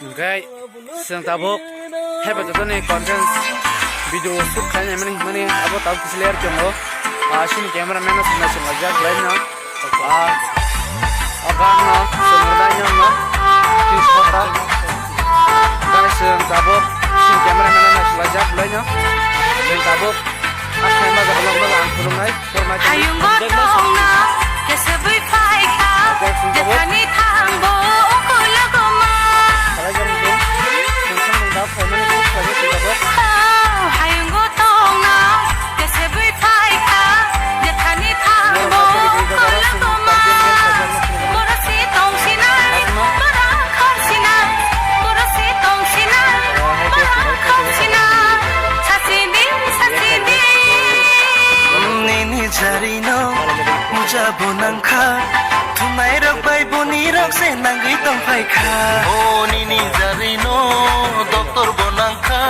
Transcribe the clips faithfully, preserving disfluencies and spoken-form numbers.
Hwnkhe chwng tabuk haibai joto ni content video shoot khlainai mani hwnmani abo tabuk kisa layer tongo. Ah, chini camera man no chwng naising laijak belai no. Ah, o gan no chwng belai no no. Twi sota. Guys, chwng tabuk chini camera man no naising laijak belai no. Chwng tabuk. Hayungo tongna kesebwi phaikha, jephani thangbo ukuluguma. Oh, hayungo tongna kesebwi phaikha, jephani thangbo ukuluguma. Borok si tongsinai, borok khoksinai, borok si tongsinai, borok khoksinai. Sasidi, sasidi. Nini jarino muja bo nangkha, thumai rok bai boni rok se nangwi tongphai kha. O nini jarino doctor bo nangkha,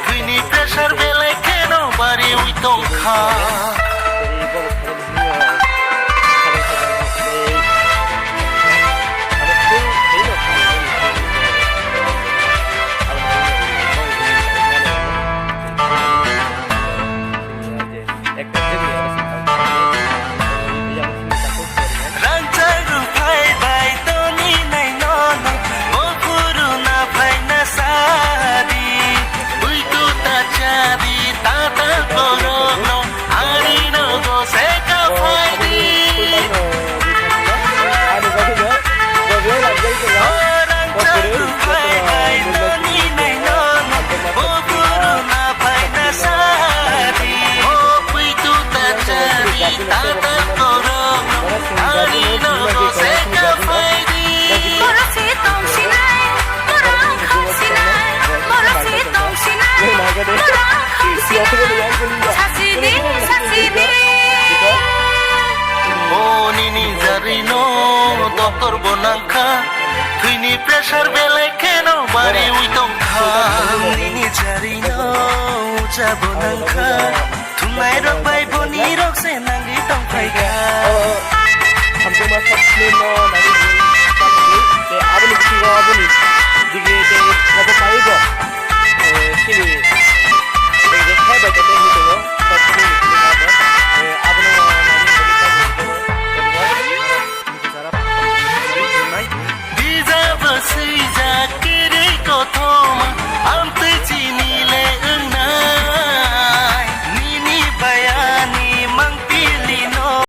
thwini pressure belai kheno bariwi tongkha. Rangchak rwphai bai toni naino no, bo phuru na phaina sadi. Buitu ta chadi, tata borokno, ani nogo se ka phaidi. O rangchak rwphai bai toni naino no, bo phuru na phaina sadi. O buitu ta chadi, tata borokno, ani nogo se ka phaidi. Borok si tongsinai, borok khoksinai, borok si tongsinai, borok khoksinai. Sasidi, sasidi. O nini jarino doctor bo nangkha, thwini pressure belai kheno bariwi tongkha. Nini jarino uja bo nangkha, thumai rok bai boni rok se nangwi tongphai kha. Hamjakma kok sle no nangwi tei aboni bisingo aboni dige tei obo paibo, eh, chini dige hai bai tei tei hinwi tongo, kok sle ni simi abo, eh, abono